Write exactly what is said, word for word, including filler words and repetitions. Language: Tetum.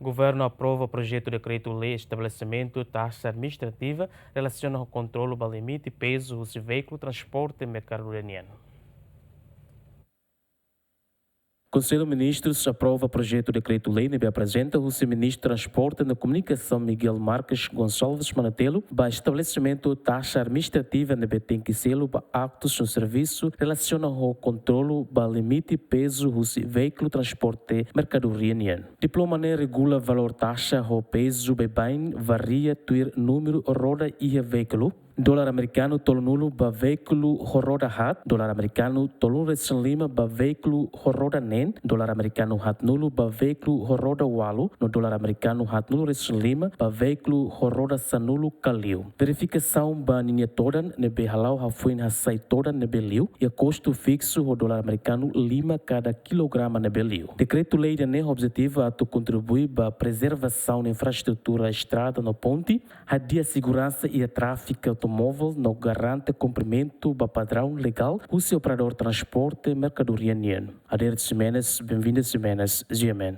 Governu aprova projetu dekretu-lei estabelesimentu taxa administrativa relasiona ho kontrolu ba limite pezu husi veíkulu transporte merkadoria nian. Konsellu Ministrus aprova projetu dekretu-lei ne'ebé aprezenta husi Ministru Transporte no Komunikasaun Miguel Marques Gonçalves Manatelo ba estabelesimentu taxa administrativa ne'ebé tenke selu ba aktus no servisu relasiona ho kontrolu ba limite pezu husi veíkulu transporte merkadoria nian. Diploma ne'e regula valór taxa ho pezu baibain varia tuir númeru roda iha veíkulu. Dolar amerikanu tolunulu ba veíkulu ho roda haat, dolar amerikanu tolunulu-resin-lima ba veíkulu ho roda neen, dolar amerikanu haatnulu ba veíkulu ho roda ualu, no dolar amerikanu haatnulu-resin-lima ba veíkulu ho roda sanulu ka liu. Verifikasaun ba ninia todan ne'ebé hala'o hafoin hasai todan ne'ebé liu, iha kustu fiksu ho dolar amerikanu lima kada kilograma ne'ebé liu. Dekretu-lei ida-ne'e objetivu atu kontribui ba prezervasaun infraestrutura estrada no ponte, hadi'a seguransa iha tráfiku automóvel no garante kumprimentu ba padraun legál husi operadór transporte merkadoria nian. Aderito Ximenes, Benvinda Ximenes, G M N.